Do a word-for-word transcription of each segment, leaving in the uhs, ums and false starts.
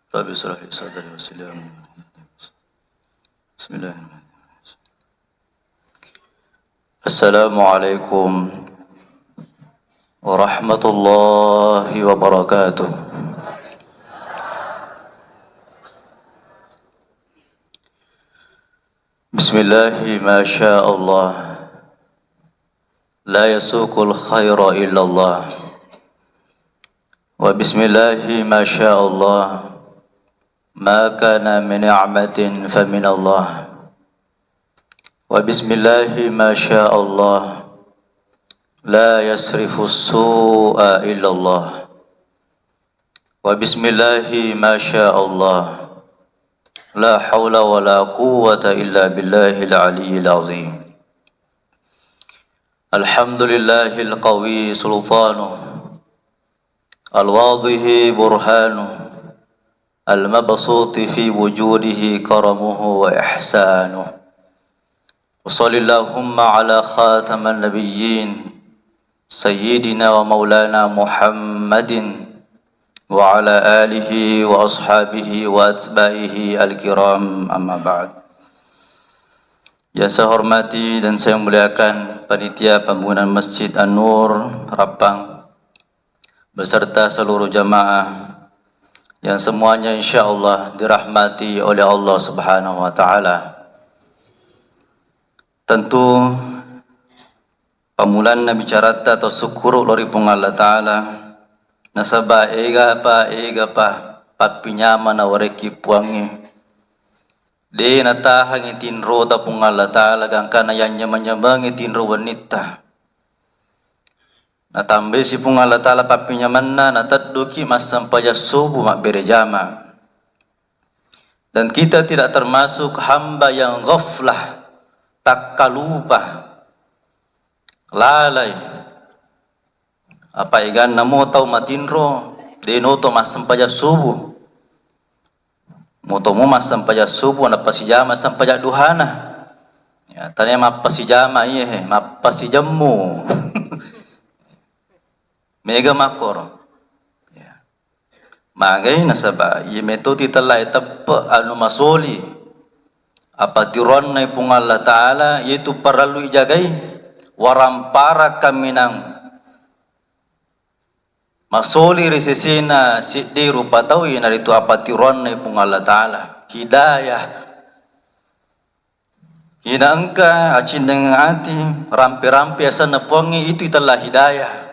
Rabbi israh li sadri wa yassir li amri. Bismillahirrahmanirrahim. Assalamualaikum warahmatullahi wabarakatuh. Bismillahi masya Allah. La yasuqul khaira illallah. Wa bismillahi masya Allah. Ma kana min ni'matin fa minallah. Wa bismillahi masya Allah. La yasrifu su'a illallah. Wa bismillahi masya Allah. La haula wa la quwwata illa billahil aliyyil azim. Alhamdulillahil qawi sultanuh. Al-wadhihi burhanuh. Al-mabsuti fi wujudihi karamuhu wa ihsanuh. Wa sallallahumma ala khataman nabiyyin sayyidina wa maulana Muhammadin wa ala alihi wa ashabihi wa atba'ihi al-kiram, amma ba'd. Yang saya hormati dan saya muliakan panitia pembangunan Masjid An-Nur Rappang beserta seluruh jamaah yang semuanya insya Allah dirahmati oleh Allah Subhanahu wa Ta'ala. Tentu pammulanna bicaratta to sukkuru lori Puang Allah Ta'ala, nasaba egapa, egapa pappinyamana warekki Puangnge. De natahangi tinrota Puang Allah Ta'ala, gangkana yang nyameng-nyamengi tinro wennitta. Natambesi Puang Allah Ta'ala pappinyamenna, natedduki massempajang subuh mabbere jama. Dan kita tidak termasuk hamba yang ghaflah, takkalupa, lalai. Apa eganna mo tau matinro, de noto massempajang subuh. Motomo massempajang subuh, nappasijama sempajang duhana. Ya, tania mappasijama iye he, mappasijemmu. Mega makkoro. Ya. Magai nasaba iye metoti tellae teppe anu masoli. Apa tiroanna Puang Allah Ta'ala, iyetu parellu ijagai, warampara kaminang masoli ri sesena siddi rupa tau, iyanaritu apa tiroanna Puang Allah Ta'ala, hidayah. Ina engka acindeng ati, rampe-rampe asenna Puangnge, itu itella hidayah.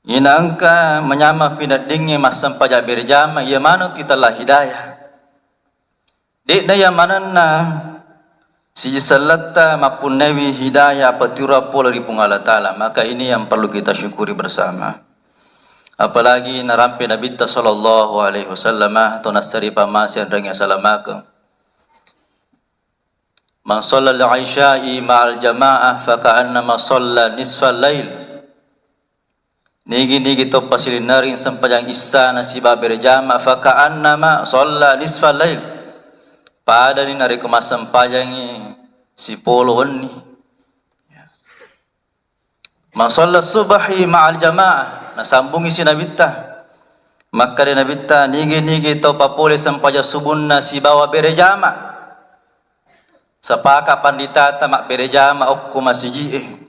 Ina engka manyameng pineddingnge massempajang berjama, iya maneng tu itella hidayah. De'na iya manenna siji selletta mappunnaiwi hidayah apa tiroang pole ri Puang Allah Ta'ala, maka ini yang perlu kita syukuri bersama. Apalagi narampe Nabitta sallallahu alaihi wasallam, to nassari pammase enrengnge salamakeng. Man shalla al-isya'i ma'al jama'ah faka'annama shalla nisfal lail. Nigi-nigi to pasilinnaring sempajang issa nasiba berjama, faka'annama shalla nisfal lail. Padani narekko massempajangi sipolo wenni. Man shalla subhi ma'al jama'ah, nasambungi si Nabitta. Makkeda Nabitta, nigi-nigi tau papole sempajang subunna sibawa berejama. Sapaka panditata mabberejama okko masiji'e.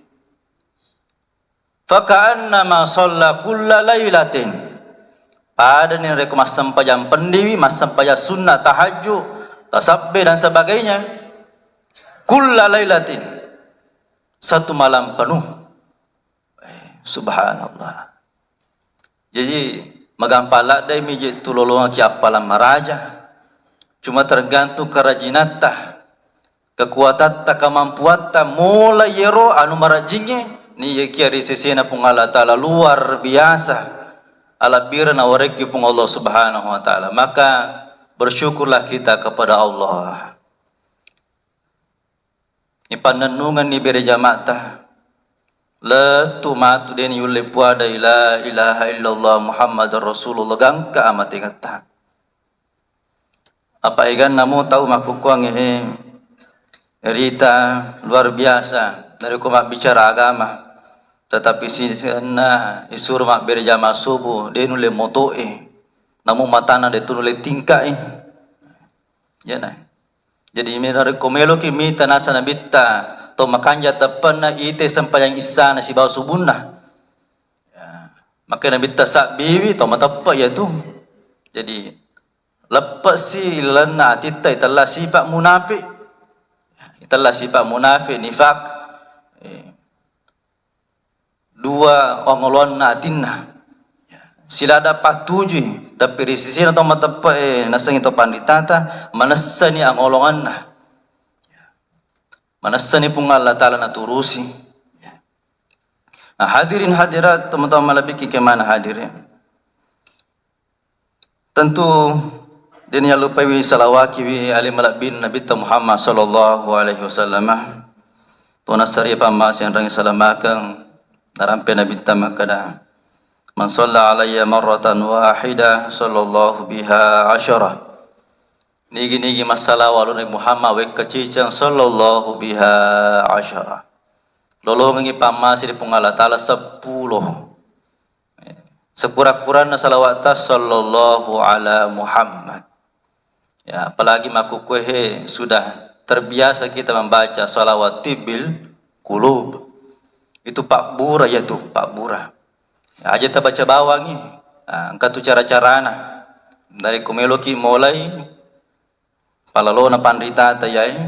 Faka'annama shalla kulla lailatin. Padani rekko massempajang pendiwi, massempajang sunna, tahajud, tasabbe dan sebagainya. Kulla lailatin. Satu malam penuh. Eh, subhanallah. Jadi, magampang ladde mi je tu lolongeng ki appalang maraja. Cuma tergantung kerajinatta, kekuatatta, kemampuatta, mola yero anu marajingnge, ni yekia ri sesena Puang Allah Ta'ala luar biasa. Alabbireng nawarekki Puang Allah Subhanahu wa Ta'ala. Maka bersyukurlah kita kepada Allah. Ipannennungenni berejamata. Lettu matu deni yulle puadai la ilaha illallah Muhammadar Rasulullah gangka amatengetta. Apa eganna mo tau makkukkuangnge he rita luar biasa narekko mabbicara agama, tetapi sisenna isuro mabberejama subuh de nulle moto'e. Namu matana de' tu nulle tingkai. Iyana. Jadi, melo rekko meloki mita nasa Nabitta to makanja teppenna, ite sempajang issana sibawa subunna. Ya. Maka Nabitta sabbiwi to mateppe iyatu. Jadi, leppesi ilalenna atitta itella sipa munafi. Itella sipa munafi, nifak. Eh, dua ongolonna atinna. Ya. Silada pattujui, tapi ri sisina to mateppe e nasengngi to panritata, manessani angolonganna. Ya. Manessani Puang Allah Ta'ala naturusi. Ya. Nah, hadirin hadirat, teman-teman malebbi ki kemana hadirin. Tentu, de'ni yallupaiwi salawakiwi ale malebbina Nabitta Muhammad sallallahu alaihi wasallam. Tona sari pammase enreng salamakeng, narampe Nabitta makkeda, "Man shalla alayya marratan wahida, sallallahu biha asyara." Nigi-nigi massalawa lao ri Muhammad wekka ciceng, sallallahu biha asyara. Lolongengngi pammase ri Puang Allah Ta'ala seppulo. Sekurang-kurangna salawatta, sallallahu ala Muhammad. Ya, apalagi makkukkuehe sudah terbiasa kita membaca salawat tibbil qulub. Itu pabbura iyatu, pabbura. Ya, aja tabaca bawangngi. Ah, engka tu cara-carana. Narekko meloki molai, palalona panritata iyae,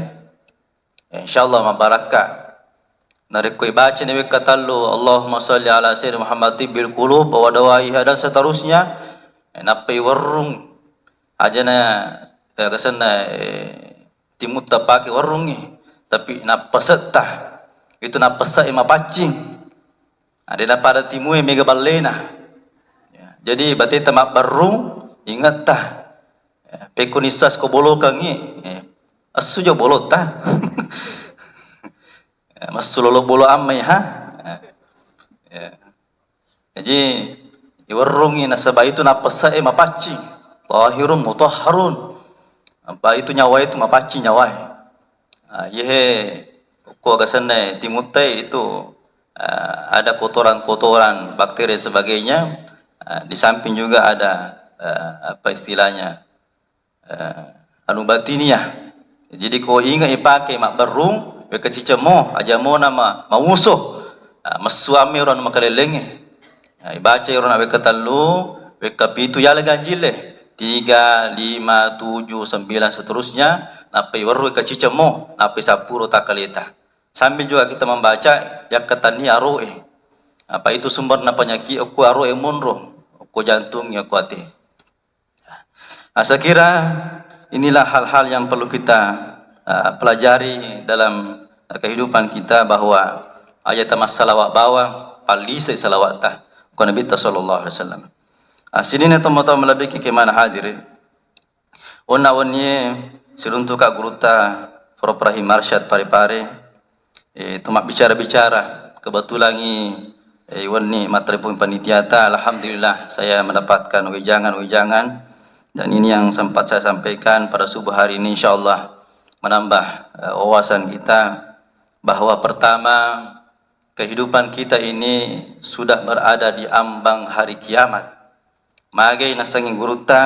insyaallah mabbarakka. Narekko ibacani wekka tellu, Allahumma shalli ala sayyidina Muhammad tibbil qulub wa dawaiha, dan seterusnya, eh, nappai werrung. Ajana, eh, gasenna, eh, timutta pake werrungngi, tapi nappasetta. Itu nappasai mapaccing. Nah, de' napada timue mega ballena. Ya, jadi bateta mabbarrung, ingetta. Ya, pekko nissas ko bolokangngi, eh, essu jo bolotta. Ya, messu lolo bolo ammai ha. Ya. Ya. Jadi, iwerrungngi nasaba itu nappasai mapaccing. Tahirun mutahharun. Apa itu nyawa itu mapaccing nyawae. Ah, iyehe okko agasenna timutta itu, ah, ada kotoran-kotoran, bakteri dan sebagainya. Ah, di samping juga ada, ah, apa istilahnya, eh, anu batiniah. Jadi ko inge ipake mabberrung, wekka cicemmo, ajamona ma-, mauso. Ah, messuamme ro anu makalellengnge. Ah, ibaca ro na wekka tellu, wekka pitu, yala ganjille. Tiga, lima, tujuh, sembilan, seterusnya, nappai werru wekka cicemmo, nappai sappuro takkaleta. Sambil juga kita membaca, yakkatenni aroe. Apa itu sumberna penyakit, okko aroe monro, okko jantung, okko ate. Nah, saya kira inilah hal-hal yang perlu kita, uh, pelajari dalam, uh, kehidupan kita, bahwa aja tamassalawat bawang, pallisai salawatta ko Nabitta sallallahu alaihi wasallam. Ah, sininna tomatoa malebbi ki kemana hadirin. Onna wennie siruntuka gurutta Prof Rahim Arsyad Pare-Pare, eh, to mabbicara-bicara. Kebetulan i, eh, wenni mattelepon panitiata, alhamdulillah saya mendapatkan wejangan-wejangan, dan ini yang sempat saya sampaikan pada subuh hari ini, insyaallah menambah, eh, wawasan kita bahwa pertama, kehidupan kita ini sudah berada di ambang hari kiamat. Magai nasengngi gurutta,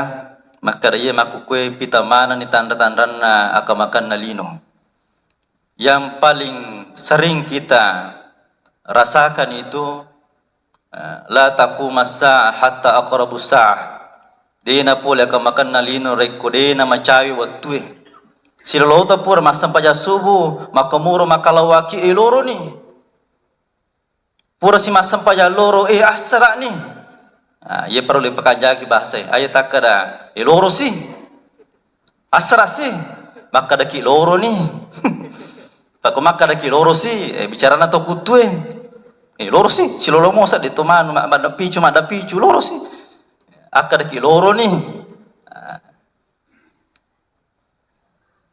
makkeda iya makkukkue pita manenni tanra-tanranna akamakanna lino. Yang paling sering kita rasakan itu, eh, la taqumas sa'ah hatta aqrabus sa'ah. Dena pole akamakanna lino rekko dena macawe wettue. Silolota pura massempajang subuh, makkamuro makkalawaki, eh, loroni. Pura si massempajang loro, eh, assara'ni. Ah, iya perlu dipakajaki bahasa. Aja takkeda, eh, lorosi. Assara'si. Makkedaki loroni. Pakko makkedaki lorosi, eh, bicarana to kuttue. Eh, lorosi, silolo mosa de to manu, ma-, maddapicu, maddapicu, lorosi. Akkedaki loroni. Ah.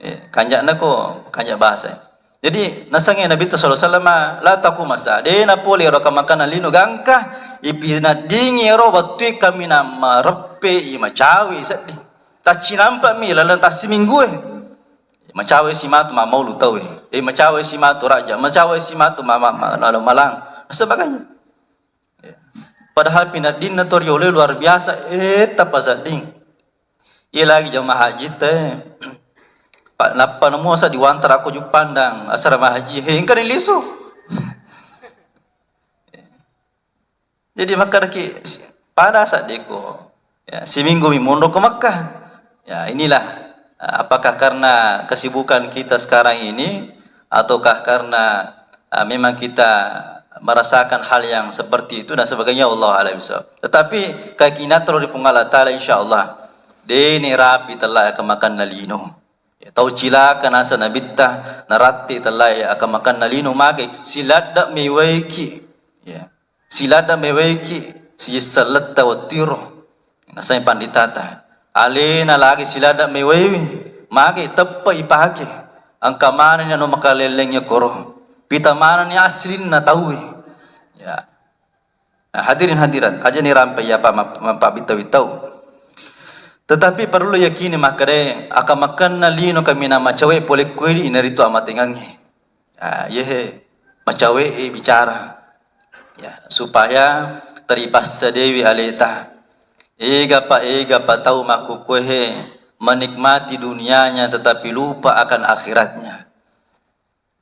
Eh, kanja'na ko, kanja' bahasa. Jadi, nasengnge Nabitta sallallahu alaihi wasallam, la taqumas sa'ah, de napole ero akamakanna lino gangka, ipinaddingi ero wettue kaminang mareppe i macawe sedding. Taccinampami laleng tassiminggue. Macawe si matu mammaulu tauwe. Eh, macawe si matu raja, macawe si matu ma-, ma-, ma-, malang. Dan sebagainya. Ya. Padahal pinaddinna to riolo luar biasa, eh, tappa sedding. Iya lagi jamaah haji te. Pak, nappa namo sa diwantara ko Juppandang asrama haji. He, engka ni lisu. Jadi makkedaki, pada saddeko, ya, siminggu mi monro ke Makkah. Ya, inilah, eh, apakah karena kesibukan kita sekarang ini, ataukah karena, eh, memang kita merasakan hal yang seperti itu dan sebagainya, Allah a'lam bishawab. Tetapi keyakinan terhadap Allah Ta'ala, insya Allah, dene rapi tellae akamakanna lino. Ya, tau cilaka nasa nabitta, naratti tellae akamakanna lino, mage siladda mewaiki. Ya. Siladda mewaiki sijisseng letta wettiro. Nasai panditata. Alena lagi siladda mewaiwi, mage teppe ipake. Engka manenni anu makalellengnge koro. Pita manenni aslinna tauwe. Ya. Nah, hadirin hadirat, aja ni rampai apa map-, mappabitta-bittau. Tetapi perlu yakini makkeda, akamakanna lino kaminang macawe pole kuedi inaritu amatengangnge. Ah, yehe, macawe e bicara. Ya, supaya teripassadewi aleta. Ega pa, ega pa tau makkukkuehe menikmati dunianya tetapi lupa akan akhiratnya.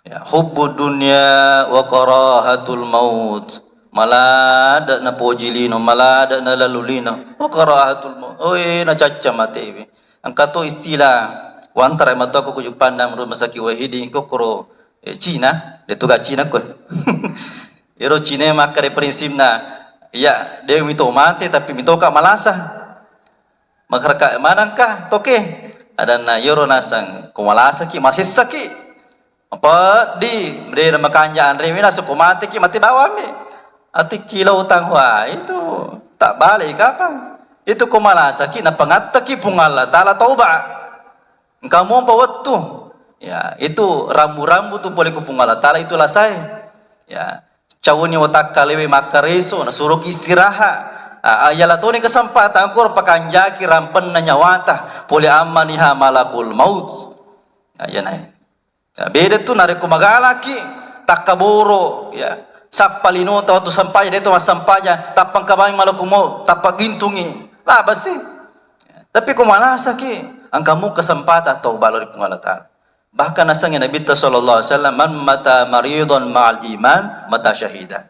Ya, hubbu dunya wa karahatul maut. Malada napoji lino, malada nalalu lino. Wa karahatul maut. Oe, nacacca matewe. Engka to istilah, wantara matoa ko Juppandang rumah sakit Wahidi, ko koro, eh, Cina, de toga Cina ko. Ero Cina makkeda prinsipna, ya, de mito mate, tapi mitoka malasa. Makaraka manangka toke? Adanna, yoro nasang, ko malasaki, masessaki. Peddi, de na makanja anre mi, naseng ko mateki, mate bawammi. Atikki lo utang, wah, itu tak balik kapang. Itu ko malasaki, napangattaki Puang Allah Ta'ala tauba. Engka mompa wettu. Ya, itu rambu-rambu tu pole ku Puang Allah Ta'ala itu lasai. Ya, cauni watakkalewe makkareso, nasuroki istirahat. Ah, ah, yala toni kesempatan ko pakanjaki rampenna nyawata, pole ammaniha malakul maut. Ah, ya, nai. Ya, beda tu narekko magalaki, takkaboro, ya. Sappa linota wettu sempajang, de to massempajang, tappa engka bawang malakul maut, tappa gintungi. Labasi. Tapi ko malasaki, engka mu kesempatan tauba lao ri Puang Allah Ta'ala. Bahkan nasengnge Nabitta sallallahu alaihi wasallam, "Man mata maridan ma'al iman, mata syahida."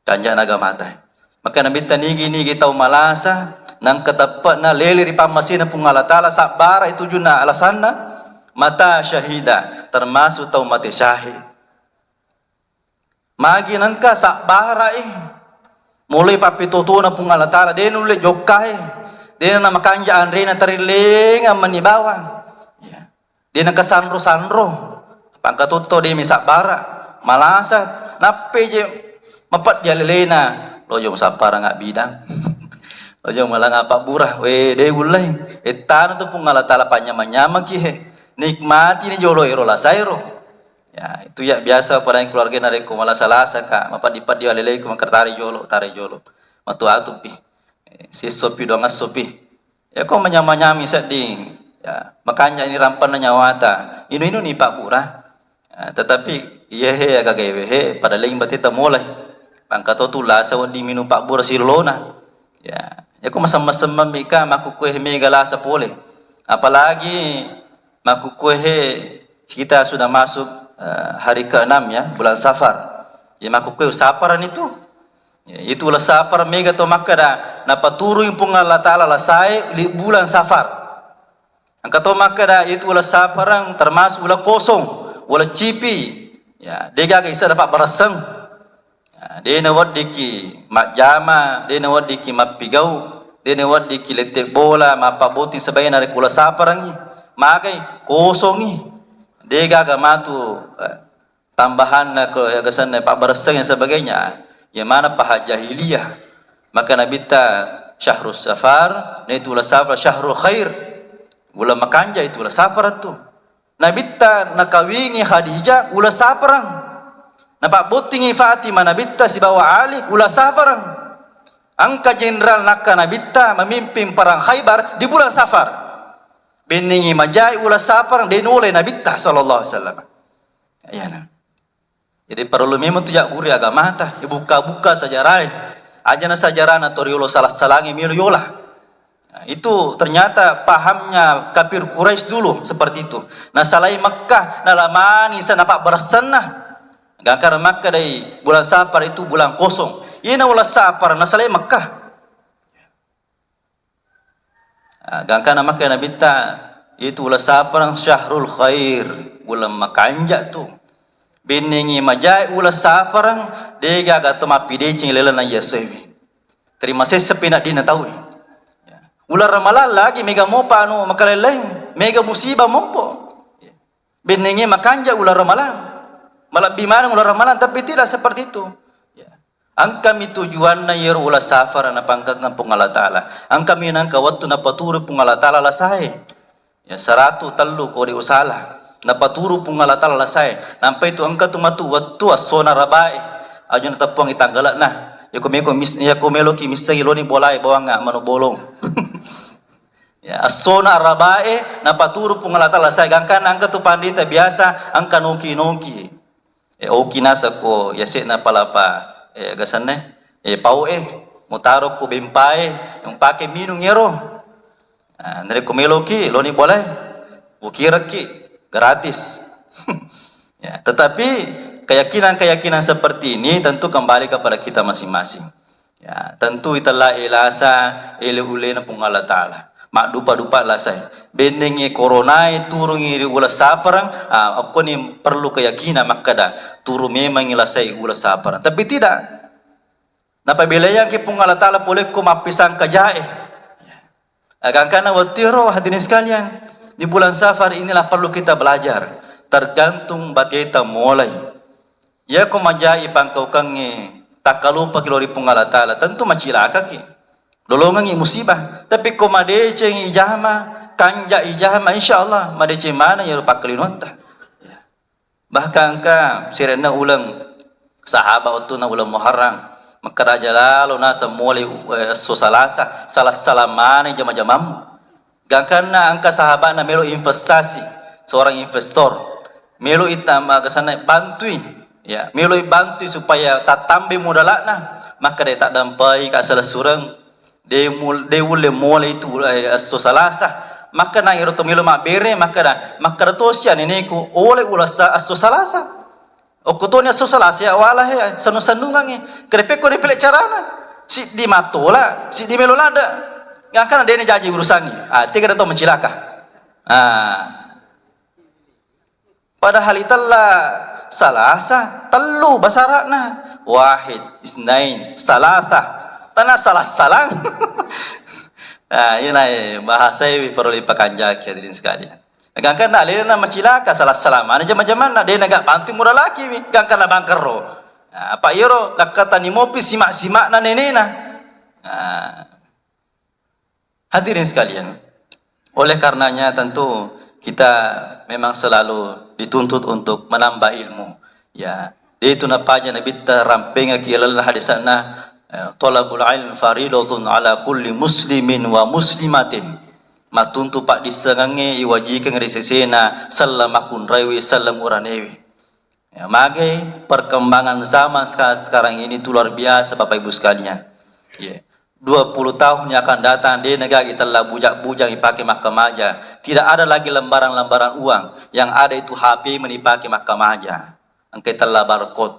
Kanjana agamata. Maka Nabitta nigi-nigi tau malasa, nangka teppe'na lele ri pammasena Puang Allah Ta'ala, sabbara itu junna alasanna, mata syahida, termasuk tau mate syahid. Magi nengka sabbara'i, mulai pappitotona Puang Allah Ta'ala, de nulle jokkae, de namakanja anrena tarillengang mani bawang. Ya. De nengka sanro-sanro, pangkatutto de mi sabbara, malasa, nappe je mapeddi alelena, lojo musapparang abbidang, lojo malanga pabbura, we de ullai, ettana tu Puang Allah Ta'ala panyamang-nyamangki he, nikmati ni jolo ero lasaero. Ya, itu ya biasa pada keluarga narekko malasa-lasa ka, mapeddi-peddi alelengku mangkatare jolo, tare jolo. Matu atupi. Eh, sissopi doang assopi. Ya ko manyama-nyami sedding. Ya, makanya ini rampanna nyawata. Inu-inu ni pabbura. Ya, tetapi iya he agaga ewe he pada leng bateta mulai. Pangkato tu lasa wedding minum pabbura silolona. Ya, ya ko masemmeng-semmeng mika makkukue mega lasa pole. Apalagi makkukue he kita sudah masuk, eh, hari keenam ya, bulan Safar. Ya, makkukue saparan itu. Ya, itu uleng saparang mega to makkeda, napaturung Puang Allah Ta'ala lasae li bulan Safar. Engka to makkeda, itu uleng saparang termasuk uleng kosong, uleng cipi. Ya, degaga isa dapat baresseng. Ya, de naweddikki majjama, de naweddikki mappigau, de naweddikki lette bola, mappabotting sebagai narekko uleng saparangngi. Magai kosongi. Degaga matu, eh, tambahanna ko, ya, gasanna pabbaresseng dan sebagainya, ya, mana paha jahiliyah. Maka Nabitta syahrus safar, na itu uleng safar syahrul khair. Uleng makanja itu uleng safar tu. Nabitta nakawingi Khadijah uleng safarang. Napabbottingi Fatimah Nabitta sibawa Ali uleng safarang. Engka jenderal nakka Nabitta memimpin perang Khaybar di bulan Safar. Benningi majai uleng safarang, de nolai Nabitta sallallahu alaihi wasallam. Iyana. Jadi parellu memang tu jagguru agamata, ibukka-bukka sejarahe. Aja na sajarana to riolo salah-salangi melo yola. Nah, itu ternyata pahamnya kafir Quraisy dulu seperti itu. Nasalai Mekkah, nalamani sa napabbarassanna. Gangkana Makkah dai bulan Safar itu bulan kosong. Iyena uleng Safar nasalai Mekkah. Ah, gangkana makkeda Nabitta, itu uleng Safareng syahrul khair, uleng makanja tu. Bennengngi majae uleng Safareng, degaga to mappideceng lalenna iyasewe. Terima sessepi naddinna tauwe. Ya. Uleng Ramalang lagi mega mopa anu makalain-lain, mega musibah mompo. Ya. Bennengnge makanja uleng Ramalang. Malebbi maneng uleng Ramalang, tapi tidak seperti itu. Ya. Engkami tujuanna iyaro uleng Safara napangkengeng Puang Allah Ta'ala. Engkami nangka wettu napaturu Puang Allah Ta'ala lasae. Ya, saratu tellu kode usala. Napaturu Puang Allah Ta'ala lasae. Nampai tu engka tu matu wettu essona Rabae. Aja nateppuangi tanggalana. Yako meko mis-, yako meloki missengi loni bolae bawang manu bolong. Ya, essona Rabae napaturu Puang Allah Ta'ala lasae. Gangkanna engka tu panrita biasa engka noki-noki. Eh, oki naseng ko yase'na palapa, eh, aga senna, eh, pao e, mutaro ko bempae, mupake minung iyaro. Nah, narekko meloki, loni bolae, ukirekki, gratis. Ya, tetapi keyakinan-keyakinan seperti ini tentu kembali kepada kita masing-masing. Ya, tentu itella elasa ele ulena Puang Allah Ta'ala. Maddupa-dupa lasae. Bennengngi koronae turungi ri uleng Safareng, ah, okkoni perlu keyakinan makkeda, turu memangngi lasae uleng Safareng. Tapi tidak. Napabelaiangki Puang Allah Ta'ala polekko mappisang kajae. Ya. Agangkana wettu ero, hadirin sekalian, di bulan Safar inilah perlu kita belajar. Tergantung bateta molai. Iyako majai pangkaukengnge takkalupaki lao ri Puang Allah Ta'ala, tentu macilakaki. Lolongengngi musibah. Tapi ko madeceng ijama, kanja ijama, insya Allah madeceng maneng iyaro pakkalinoatta. Ya. Bahkan engka sirenna uleng sahaba wettunna uleng Muharram, makkeda aja lalo naseng molai, eh, esso Salasa, sala-sala maneng jama-jamammu. Gangkanna engka sahaba'na melo investasi, seorang investor, melo ita-, ma-, kesana bantui, ya, melo bantui supaya tattambai modala'na, maka de taddampai ka selessureng, de mul-, de ulle mole itu, eh, esso Salasa. Maka na iro to melo mabbere, maka da, maka da tosi aneneku, ole ulasa esso Salasa. Okkotoni esso Salasa ya wala he, sennung-sennungangngi. Kerepekko de pele carana. Siddi mattola, siddi melo ladde. Gangkana dene jaji urusangngi. Ah, tega da to macilaka. Ah. Padahal itella Salasa, tellu basara'na. Wahid, isnain, salasa. Tana salah-salang. Nah, iyana, eh, bahasa iwi perlu dipakanjaki, hadirin sekalian. Gangkanna alena macilaka, salah-salah mana jama-jamanna, de naga bantu muralakiwi, gangkanna bangkerro. Nah, apa iyaro, lakkatani mopi simak-simakna nenena. Nah, hadirin sekalian, oleh karenanya tentu kita memang selalu dituntut untuk menambah ilmu. Ya, itu napaja Nabitta rampengaki lalenna hadisna, eh, "Thalabul ilmi faridatun ala kulli muslimin wa muslimatin." Mattuntu paddissengengnge iwajikeng ri sesena selleng makkunraiwi, selleng uranewi. Ya, magai perkembangan zaman seka-, sekarang ini itu luar biasa, Bapak Ibu sekalian. Ya. Dua puluh tahun yang akan datang, de naga itella bujang-bujang ipake makkamaja. Tidak ada lagi lembaran-lembaran uang. Yang ada itu H P meni ipake makkamaja. Engka itella barcode.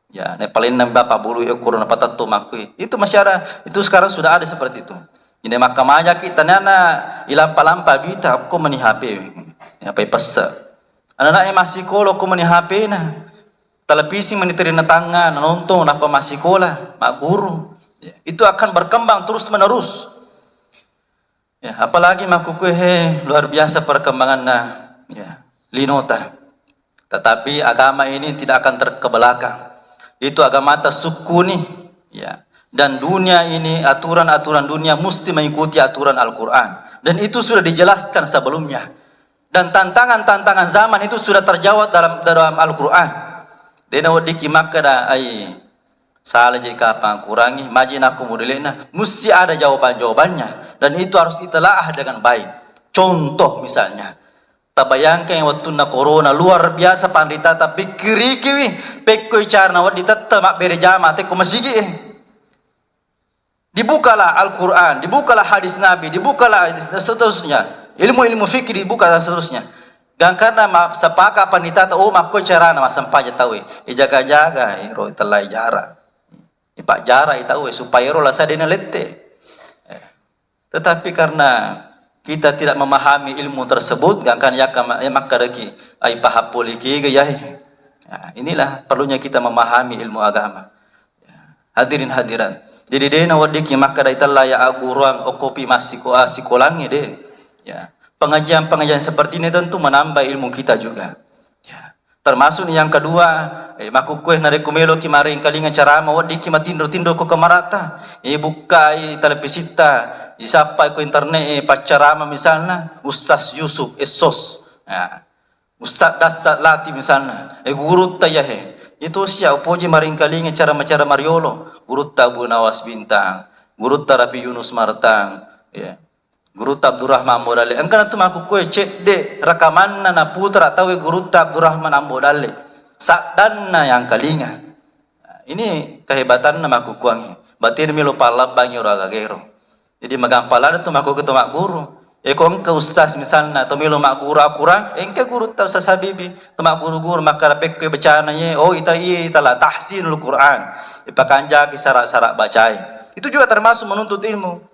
Ya, ne palenna bapa bulu e kuro napatetto makkui. Itu masih ada, itu sekarang sudah ada seperti itu. Ine makkamajaki taniana ilampa-lampa duita, okko meni H P. Ya, pai pesse. Anana'e massikola okko meni H P-na. Televisi meni terinna tangnga, nanontong, nappa massikola, magguru. Ya, itu akan berkembang terus menerus. Ya, apalagi makkukue he, luar biasa perkembanganna, ya, linota. Tetapi agama ini tidak akan terkebelakang. Itu agamata sukkuni, ya. Dan dunia ini, aturan-aturan dunia mesti mengikuti aturan Al-Quran. Dan itu sudah dijelaskan sebelumnya. Dan tantangan-tantangan zaman itu sudah terjawab dalam, dalam Al-Quran. Dena weddikki makkeda, ai, Sala je kapang kurangi, maji nakko modelena, mesti ada jawaban-jawabannya. Dan itu harus ditelaah dengan baik. Contoh misalnya, tabayangkan wettunna corona, luar biasa panritata, pikkirikiwi, pekkoi cara nawedding tette mabbere jama, tekko masigi e. Dibukalah Al-Quran, dibukalah hadis Nabi, dibukalah hadis, dan seterusnya. Ilmu-ilmu fikih dibuka dan seterusnya. Gangkanna ma-, sepakat pandita tau, oh, makko carana massempajang tau, eh, jaga-jaga, eh, ro tellai jarak. Ipajjarai tau, eh, supaya ro lasa dena lette. Eh, tetapi karena kita tidak memahami ilmu tersebut, gangkan yakka ma-, eh, makkedaki, ai paham pole kega yahe. Nah, inilah perlunya kita memahami ilmu agama. Ya, hadirin hadirat. Jadi, dena weddikki makkeda itella ya agguruang okkopi massiko-, assikolangnge, de. Ya. Pengajian-pengajian seperti ini tentu menambah ilmu kita juga. Ya. Termasuk yang kedua, eh, makkukkue narekko meloki maringkalinga carama, weddikki matinro-tinro ko kamarata. Eh, bukkai televisitta, isappai ko internet, eh, paccarama misalna Ustaz Yusuf Essos. Ya. Ustaz Dastat Lati misalna, eh, gurutta yahe. Itu sia upoji maringkalinga cara-cara mariolo. Gurutta Abu Nawas Bintang, gurutta Rapi Yunus Martang, ya. Gurutta Abdurrahman Ambo Dalle. Engka natu makkukkue cedde rekamanna na putra tauwe gurutta Abdurrahman Ambo Dalle. Saddanna yang kalinga. Ini kehebatanna makkukkuangnge. Batena melo pallabbangi ro agagero. Jadi magampang ladde tu makkukku to magguru. Eko engka ustaz misalna to melo magguru Al-Quran, engka gurutta Ustaz Habibi to magguru-guru makkeda pekko bacana ye, oh ita iye ita la tahsinul Quran. Ipakanjaki sara-sara bacae. Itu juga termasuk menuntut ilmu.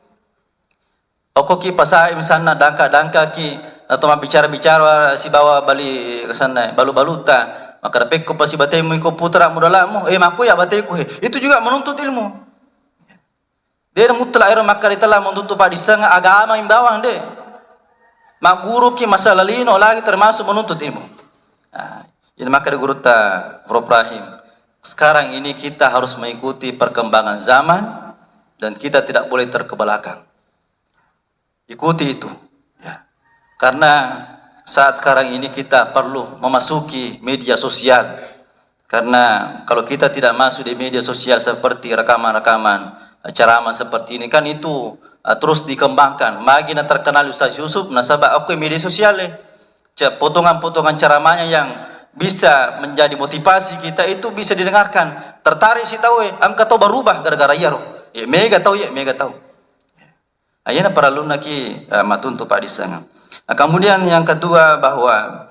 Okkoki pasae misalna dangka-dangkaki atau mabbicara-bicara sibawa bali kesanna balu-baluta, makkeda pekko pasi batemu iko putra mudalamu, eh makku ya bateku he. Itu juga menuntut ilmu. De mutlak ero makkeda telah menuntut paddissengeng agama imbawang de. Magguruki masalah lino lagi termasuk menuntut ilmu. Nah, jadi makkeda gurutta Prof Rahim, sekarang ini kita harus mengikuti perkembangan zaman dan kita tidak boleh terkebelakang. Ikuti itu, ya. Karena saat sekarang ini kita perlu memasuki media sosial. Karena kalau kita tidak masuk di media sosial seperti rekaman-rekaman, eh, ceramah seperti ini, kan itu, eh, terus dikembangkan. Magi na terkenal Ustaz Yusuf, nasaba okko media sosial, eh. Ce-, potongan-potongan ceramahnya yang bisa menjadi motivasi kita itu bisa didengarkan. Tertarik si tau, eh, engka tau berubah gara-gara iyaro. Eh, mega tau, eh, mega tau. Ayana parellunnaki, eh, matuntu paddissengeng. Nah, kemudian yang kedua, bahwa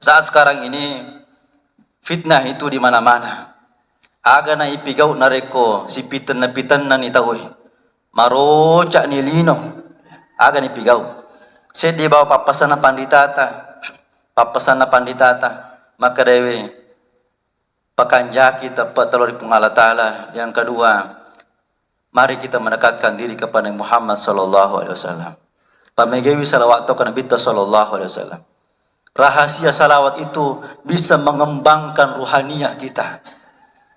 saat sekarang ini fitnah itu di mana-mana. Aga na ipigau narekko sipitenna-pitennani tauwe. Maroca'ni lino. Aga na ipigau. Seddi bawa pappasanna panditata. Pappasanna panditata. Makkedaewe, pakanjaki teppe talo ri Puang Allah Ta'ala. Yang kedua, mari kita mendekatkan diri kepada Muhammad sallallahu alaihi wasallam. Pamegewi salawat to ke Nabitta sallallahu alaihi wasallam. Rahasia salawat itu bisa mengembangkan ruhaniah kita.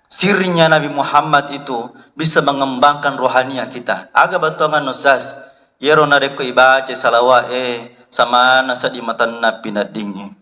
Sirnya Nabi Muhammad itu bisa mengembangkan ruhaniah kita. Aga bettuangan Ustaz, iyaro narekko ibaca salawat e, samana seddi matanna pinaddingnge.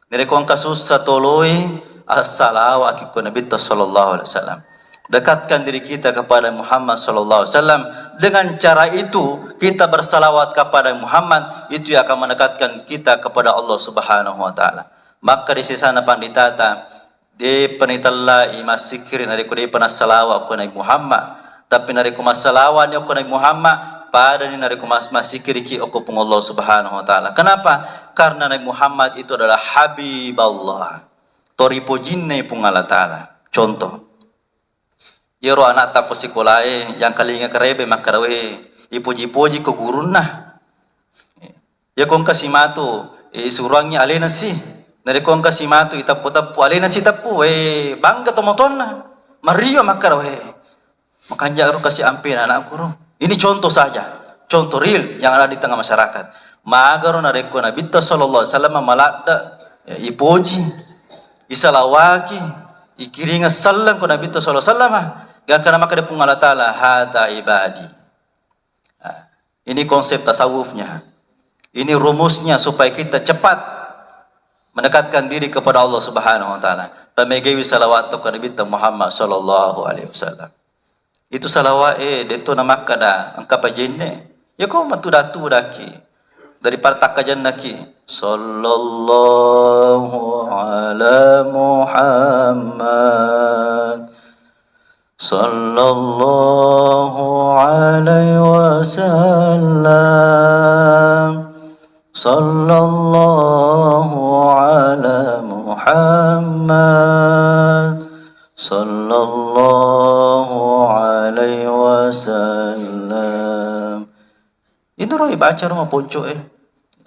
Narekko engka sussa toloi, assalawa ki ko Nabitta sallallahu alaihi wasallam. Dekatkan diri kita kepada Muhammad sallallahu alaihi wasallam. Dengan cara itu, kita bersalawat kepada Muhammad, itu yang akan mendekatkan kita kepada Allah Subhanahu wa Ta'ala. Maka di sisana panditata, de panitellai massikkiri narekko de panassalawa ko Nabi Muhammad. Tapi narekko massalawa ni okko Nabi Muhammad, padani narekko mas-, massikkiriki okko Puang Allah Subhanahu wa Ta'ala. Kenapa? Karena Nabi Muhammad itu adalah Habiballah. To ripojinna Puang Allah Ta'ala. Contoh. Iyaro anakta ko sikolae, yang kalinga karebe makkeda, "We, ipoji-poji ko gurunna." Iyako engka simatu, eh, isuruangngi alena si. Narekko engka simatu iteppu-teppu, alena si teppu, eh, bangga tomatoanna. Mario makkeda, "We, makanja ro kasi ampena anakku ro." Ini contoh saja, contoh real yang ada di tengah masyarakat. Magaro narekko Nabitta sallallahu alaihi wasallam maladde, ya, ipoji, isalawaki, ikiringa selleng ko Nabitta sallallahu alaihi wasallam. Gangkana makkeda Puang Allah Ta'ala, "Hadza ibadi." Nah, ini konsep tasawufnya. Ini rumusnya supaya kita cepat mendekatkan diri kepada Allah Subhanahu wa Ta'ala. Pamegewi salawat to ke Nabitta Muhammad sallallahu alaihi wasallam. Itu salawat e, detto namakkada engka pajenne. Yako matu datu daki. Daripada takkajennaki. Sallallahu ala Muhammad. Sallallahu alaihi wasallam. Sallallahu ala Muhammad. Sallallahu alaihi wasallam. Itu ro ibaca ro maponco e.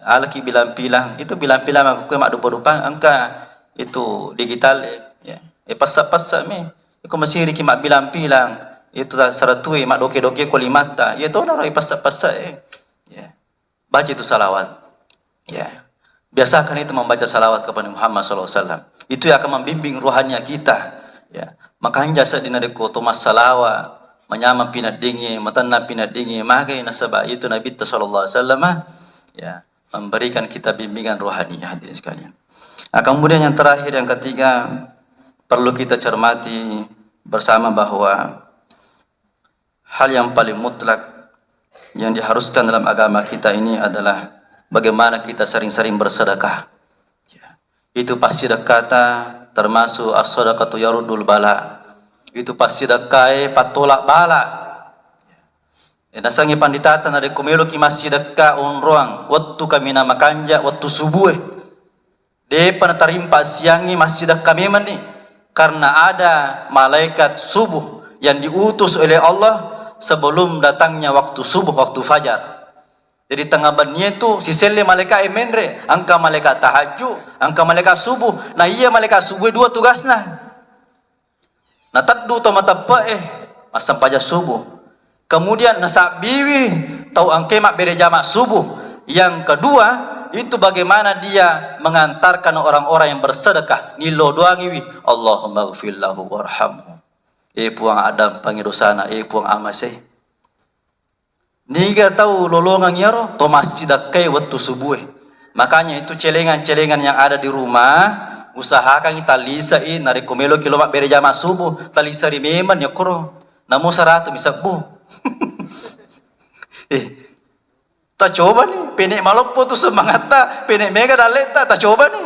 Alaki bilang-bilang, itu bilang-bilang makkukue maddupa-dupa engka itu digital e. Ya. E passa-passa mi. Iko masiriki mabbilang-bilang, itu ta-, saratue maddoke-doke ko limatta, iya tona ro ipassa-passa e. Ya. Baca itu salawat. Ya. Biasakan itu membaca salawat kepada Muhammad sallallahu alaihi wasallam. Itu yang akan membimbing rohania kita. Ya. Makanja sedding narekko to massalawa, manyameng pineddingnge, matenna pineddingnge, magai nasaba itu Nabitta sallallahu alaihi wasallam, ya, memberikan kita bimbingan rohani, hadirin sekalian. Nah, kemudian yang terakhir, yang ketiga, perlu kita cermati bersama bahwa hal yang paling mutlak yang diharuskan dalam agama kita ini adalah bagaimana kita sering-sering bersedekah. Ya. Itu pasti dekkata termasuk as-sadaqatu yaruddul bala. Itu pasti dekkae pattolak bala. E, nasengngi panditata narekko meloki massidekka onroang wettu kaminang makanja, wettu subue. Depa natarimpa siangngi massidekka memenni, karena ada malaikat subuh yang diutus oleh Allah sebelum datangnya waktu subuh, waktu fajar. Jadi tengah bennie tu siselle malaikat e menre, engka malaikat tahajud, engka malaikat subuh. Nah, iya malaikat subuh dua tugasna. Nateddu to mateppe'e, massempajang subuh. Kemudian nasabbiwi tau engkae mabbere jama subuh. Yang kedua, itu bagaimana dia mengantarkan orang-orang yang bersedekah. Nillo doangiwi, Allahumma gfir lahu warhamhu. E Puang, addampengi dosana, e Puang, amase. Niga tau lolongeng iyaro? To massidekkai wettu subue. Makanya itu celengan-celengan yang ada di rumah, usahakan talisai narekko meloki lo mabbere jama subuh, talisari memang yokkoro. Namo saratu mi sebbu. Eh, tacoba ni, pene maloppo tu semangatta, pene mega dalleta, tacoba ni.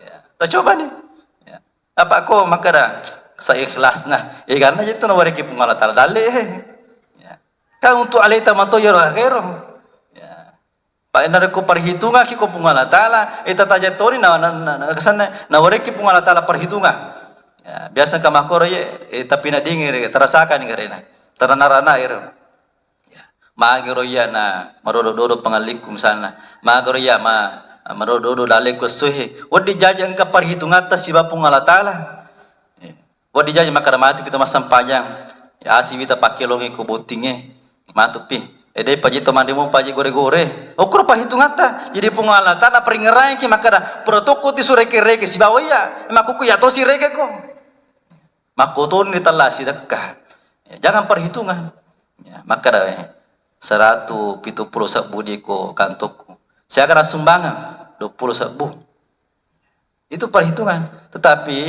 Ya, tacoba ni. Ya. Apa ko makkeda saikhlasna? Eh, karena itu nawariki Puang Allah Taala dalle. Ya. Kan untuk aleta mato yaro akhero. Ya. Pa narekko perhitungaki ko Puang Allah Taala, eh, tataja toni na, na, na, na, kesanna, nawariki Puang Allah Taala perhitungan. Ya, biasa ka makkoro ye, eh, tapi na dingin, terasakan garena. Terana-rana ero. Ya. Magero iya na madodo-dodo pangallikku misalna. Magero iya ma-, madodo-dodo dalekku essoe. Wedding jaji engka perhitungatta siba Puang Allah Taala. Ya. Wedding jaji makkeda matu pi to massempajang. Ya, asi wita pakkelongi ko bottingnge. Matu pi. E, de paji to manrimo paji gore-gore. Okoro perhitungatta. Jadi Puang Allah Taala peringerangi ki makkeda, "Pura tokko ti sureke-reke sibawa iya. Makkukku iya tosi rekeko." Makkotoni ritella sidekka. Ya, jangan perhitungan. Ya, makkeda wae, seratu pitu pulo sebbu diko kantokku. Siaga nassumbangeng? Dua pulo sebbu. Itu perhitungan. Tetapi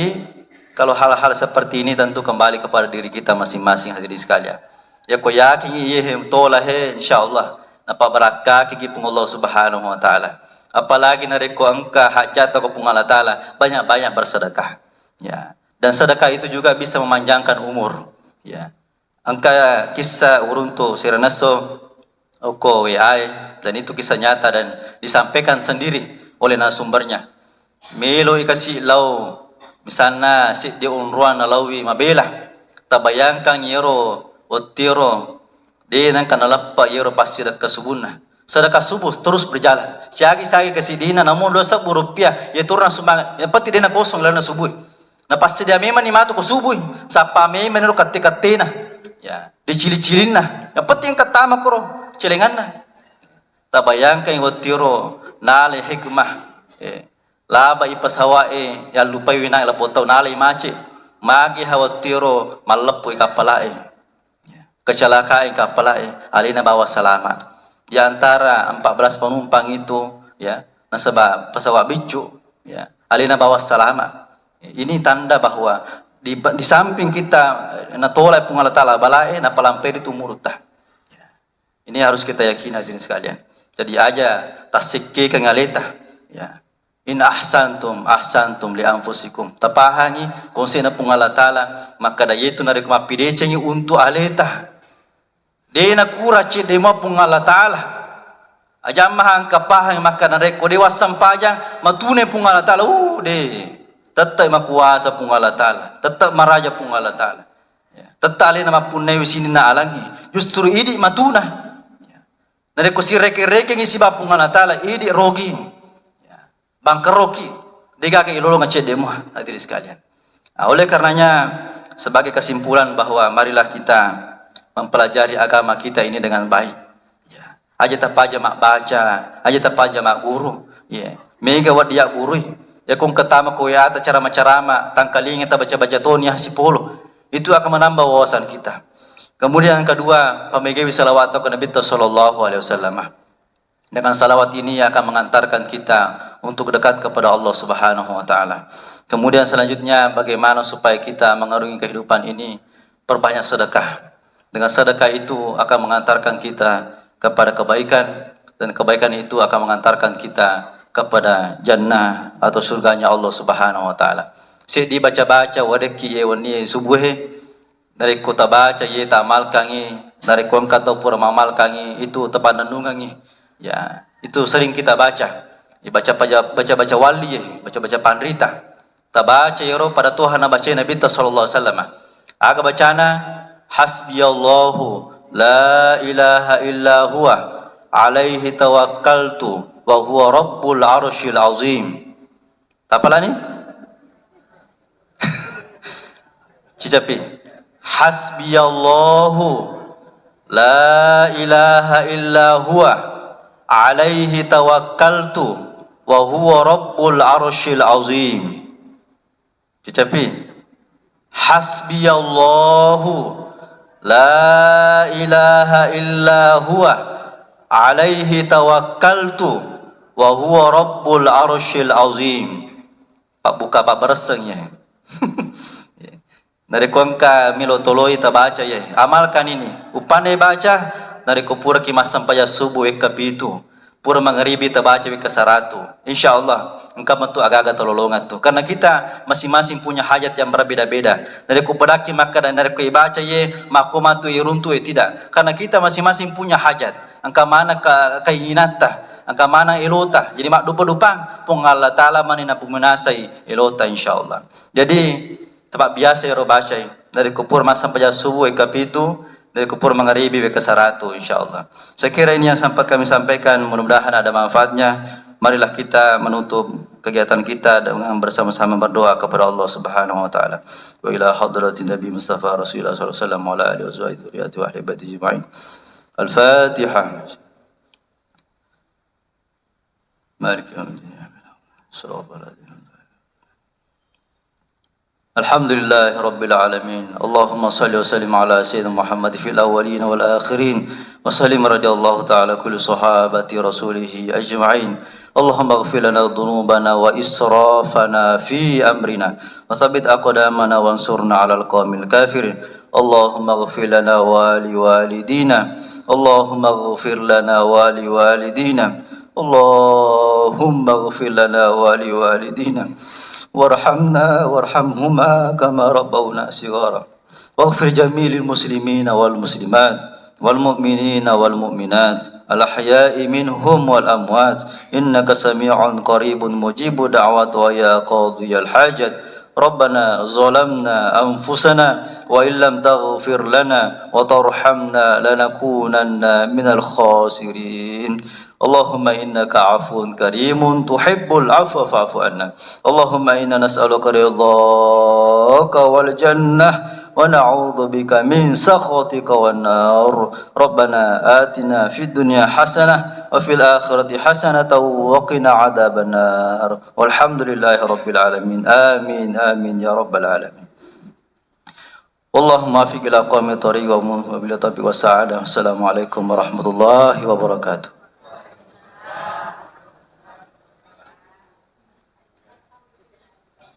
kalau hal-hal seperti ini tentu kembali kepada diri kita masing-masing, hadirin sekalian. Ya, ko yakin iye he tola he, insyaallah napabarakkaki ki Puang Allah Subhanahu wa Taala. Apalagi narekko engka hajat ko Puang Allah Taala, banyak-banyak bersedekah. Ya. Dan sedekah itu juga bisa memanjangkan umur. Ya. Engka kissa uruntu siranesso okko W A e, dan itu kisah nyata dan disampaikan sendiri oleh narasumbernya. Melo i kasi lao, misalna seddi onroang nalaowi mabela. Tabayangkan iyaro wettu ero de nengka naleppe iyaro passidekka subunna. Sedekah subuh terus berjalan. Siagi-siagi kasiddina, namu dua sebbu rupiah, iya turun sumbangan. Yang penting de nakosong lalenna subuh. Napassedia memang ni matu ko subui, sappa memang ro katte-kattena. Ya, dicili-cilinna. Yang penting engka tama koro celenganna. Tabayangkan wettu ero nale hikmah. Eh, labai pesawat e, yallupai winang lapong tau nalai macet. Magi ha wettu ero malleppoi kappala e. Ya. Kecelakaan kappala e, alena bawa selamat. Di antara empat belas penumpang itu, ya, nasaba pesawat biccu, ya, alena bawa selamat. Ini tanda bahwa di, di samping kita, eh, natolai Puang Allah Taala bala e, napalampai ritu umurutta. Ya. Ini harus kita yakini, hadirin sekalian. Jadi aja tassekkekeng aleta. Ya. "In ahsantum, ahsantum li anfusikum." Tapahangi konsena Puang Allah Ta'ala, makkada yetu narekko mappidecengi untuk aleta. De nakura cedde mua Puang Allah Ta'ala. Ajamma engka pahang makkada narekko de wassempajang, matune Puang Allah Ta'ala. Uh, de. Tette makuasa Puang Allah Ta'ala. Tette maraja Puang Allah Ta'ala. Ya. Tette alena mappunnai sininna alangnge. Justru idi matuna. Ya. Narekko sireke-rekengi siba Puang Allah Ta'ala, idi rogi. Ya. Bangkeroki, degaga ilolongeng cedde mua, hadirin sekalian. Ah, oleh karenanya, sebagai kesimpulan bahwa marilah kita mempelajari agama kita ini dengan baik. Ya. Aja tapaja mabbaca, aja tapaja magguru. Ya. Mega waddi yaggurui. Ya, kong ketama ko ya ta carama-carama, tangkalinga tabaca-baca toni sipolo. Itu akan menambah wawasan kita. Kemudian yang kedua, pamegewi salawat ke Nabi sallallahu alaihi wasallam. Dengan salawat ini akan mengantarkan kita untuk dekat kepada Allah Subhanahu wa Ta'ala. Kemudian selanjutnya, bagaimana supaya kita mengarungi kehidupan ini? Perbanyak sedekah. Dengan sedekah itu akan mengantarkan kita kepada kebaikan, dan kebaikan itu akan mengantarkan kita kepada jannah atau surganya Allah Subhanahu wa Ta'ala. Seddi baca-baca wadekki ye wenni subuhe, Narekko tabaca ye, taamalkangngi, narekko engka tau pura maamalkangngi, itu tapannennungengngi. Ya, itu sering kita baca. Ya, baca paja-, baca-baca walli ye, baca-baca panrita. Tabaca yero pada toha nabacae Nabitta sallallahu alaihi wasallam. Aga bacana? "Hasbiyallahu la ilaha illa huwa, alaihi tawakkaltu, wa huwa rabbul arsyil azim." Tapalani? Cicapi. "Hasbiyallahu la ilaha illa huwa, alaihi tawakkaltu, wa huwa rabbul arsyil azim." Cicapi. "Hasbiyallahu la ilaha illa huwa, alaihi tawakkaltu, wa huwa rabbul arsyil azim." Pabbuka pabbaresseng ye. Narekko engka melo toloi tabaca ye, amalkan ini. Uppanna baca, narekko puraki massempajang subuh wekka pitu, pura mangaribi tabaca wekka saratu. Insya Allah, engka metu agaga tololongan tu. Karena kita masing-masing punya hajat yang berbeda-beda. Narekko pedakki makkada, narekko ibaca ye, makko matu iruntu, eh, tidak. Karena kita masing-masing punya hajat. Engka mana ke-, keinginanta, engka mana elota. Jadi maddupa-dupang, Puang Allah Ta'ala mani napuminasai elota, insya Allah. Jadi, Taba biasa ero bacai. Dari kupur massempajang subuh wekka pitu, dari kupur mangaribi wekka saratu, insya Allah. Saya kira ini yang sempat kami sampaikan, mudah-mudahan ada manfaatnya. Marilah kita menutup kegiatan kita dengan bersama-sama berdoa kepada Allah Subhanahu wa Ta'ala. Wa ila hadratin Nabi Mustafa Rasulullah sallallahu alaihi wasallam wa ala alihi wa sahbihi wa ahli baiti ajma'in. Al-Fatihah. Maliki yaumiddin. Shiratal ladzina an'amta alaihim. Alhamdulillahi rabbil alamin. Allahumma salli wa sallim ala sayyidina Muhammad fil awwalin wal akhirin. Wa sallim radhiyallahu ta'ala kulli sahabati rasulihi ajma'in. Allahumma ighfir lana dhunubana wa israfana fi amrina. Wa tsabbit aqdamana wansurna alal qaumil kafirin. Allahumma ighfir lana wa li walidina. Allahumma ighfir lana wa li walidina. Allahumma ighfir lana wa li walidina. Warhamna warhamhuma kama rabbawna shighara. Waghfir jami'il muslimina wal muslimat, wal mu'minina wal mu'minat, al ahya'i minhum wal amwat, innaka sami'un qaribun mujibu da'wat, wa ya qadiyal hajat. Rabbana zalamna anfusana wa illam taghfir lana wa tarhamna lanakunanna minal khasirin. Allahumma innaka afuwun karimun tuhibbul afwa fa'fu anna. Allahumma inna nas'aluka ridhaka wal jannah wa na'udzubika min sakhatika wan nar. Rabbana atina fid dunya hasanah wa fil akhirati hasanatan wa qina adzaban nar. Walhamdulillahi rabbil alamin. Amin, amin ya rabbal alamin. Allahumma afiq ila qawmi tariq wa mun-, wa bila taufiq wa sa'adah. Assalamualaikum warahmatullahi wabarakatuh.